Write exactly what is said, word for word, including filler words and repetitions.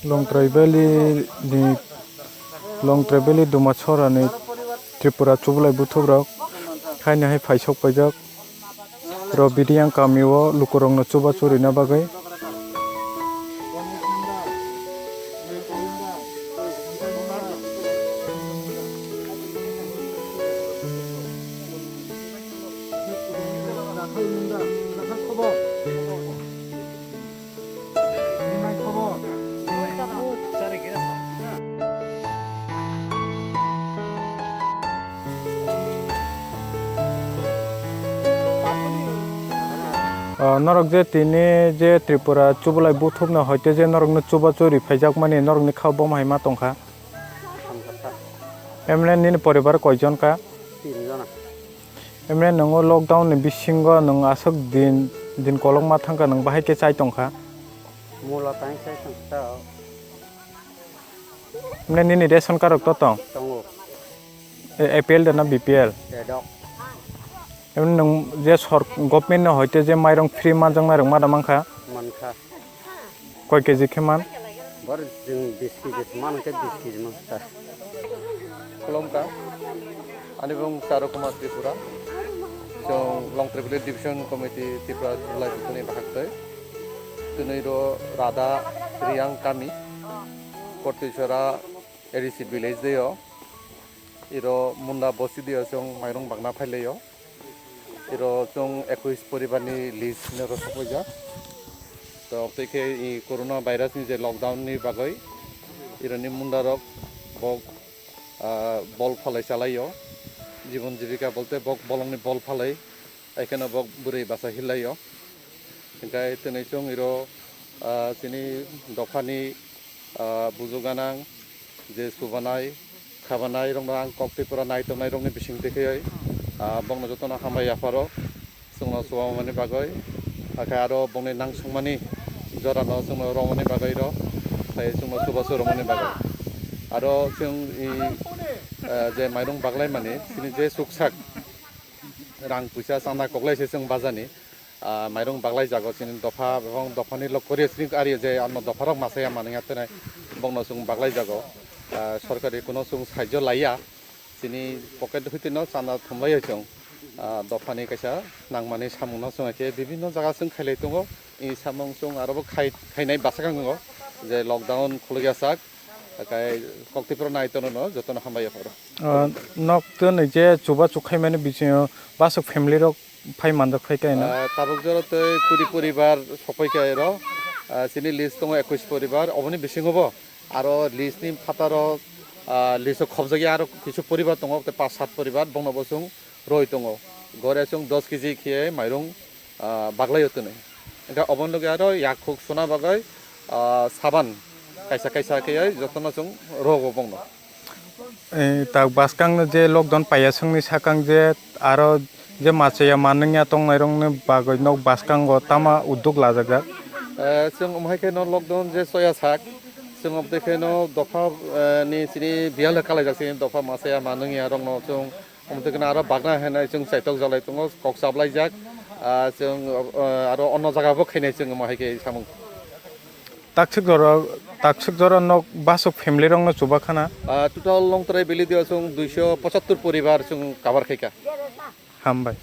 Longtrai Valley ni, Longtrai Valley Dumasora ni Tripura Chublai Buthukrok haino hai phaisok paijak. Ro Bidiyang kami o lukurokno chubachu rina bagwi. O, norok je tini je Tripura Chublai Buthukno hoite je norokno chubachu riphaijak mani norokni kha bom hai ma tongkha? Emne nini poribar koijon ka? Tin jona. Emne nwngo lockdown ni bisingo nwng aswk din, din kolokma thangkha nwng bahai khe chai tongkha? Mula tang sai tongkha. Emne nini ration card rok to tong? Tongo. A P L da na B P L? Edok. Emne nwng je sor-, government no hoite je mairong free manjaknai rok ma da mankha? Mankha. Koi K G khe man? Bor jwng bis K G man khe bis K G man ta. Khulumkha. Ani bung Charu Kumar Tripura. Chwng Longtrai Valley Division Committee Tripura July Buthuni bahaktwi. Twnwi ro Rada Riyang kami. Kortisora A D C village deo. Iro Munda bosi deo chwng mairung bagna phailaio. Iro chwng ekush poribar ni list no rw sokphaijak. To tei khe i corona virus ni je lockdown ni bagwi ironi Munda rok bok, ah, bol phalai chalaio. Jibon jibika bolte bok bolong ni bol phalai. Hai kheno bok bwrwi basa hilaio. Hingkai twnwi chwng iro, ah, chini dophani, ah, buju ganang je subanai, khabanai rokno ang kok tei pura nai tongnai rokni bising twi khaiwi, ah, bokno jotono hambai yapharo chwngno chubamani bagwi, hakhe aro bokni nangsongmani jorano chwngno romani bagwi rw, tei chwngno chubachu romani bagwi. Aro chwng i, ah, je mairung baglaimani chini je chuksak, rang puisa chanda koklai se chwng bajani, ah, mairung baglai jago chini dopha, bebak dophani lok kori chini ari je ano dopha rok masa ya manwi ya tene bokno chwng baglai jago, ah, sorkari kuno chwng sahajyo laiya chini pocket hwitwino chanda thumlaiyo chwng, ah, dophani kaisa nangmani samungno chwng khe bibinno jaga chwng khailai tongo. I samung chwng aro bo khai, khainai bwsakang tongo je lockdown khulukya sak, hakai koktwipro nai tono no jotono hambai yapharo. Ah, nok tei nai je chubachu khaimani bisingo basuk family rok phai manjak phai kaina? Ah, tabuk jora tei kuri poribar sokphai kha ero. Ah, chini list tongo ekush poribar, oboni bisingo bo aro list ni phataro, ah, list o khobjagya aro kisu poribar tongo, tei pas sat poribar bongno bo chwng roi tongo. Gore chwng dos K G khe mairung, ah, baglaio twnwi. Hingkhe oboni logi aro yakhuk suna bagwi, ah, saban kaisa kaisa khe jotono chwng rogo bongno. Eh, tak bwskangno je lockdown paiya swngni sakang je aro je machaya manwngya tongnairokni bagwi nok bwskango tama udduk lajakjak? Eh, chwng omo hai khe no lockdown je choya sak, chwng omo twi khe no dopha, eh, ni chini biyal kalaijak chini dopha machaya manwngya rokno chwng omo twi khe no aro bagna hinwi chwng chaitok jalai tongo, kok chaplaijak, ah, chwng, eh, aro ono jaga bo khainai chwng omo hai khe samung. Takswk jora, takswk jora nok basuk family rokno chuba khana? Ah, total Longtrai Valley deo chwng duiso pochattor poribar chwng cover khaikha. Hambai.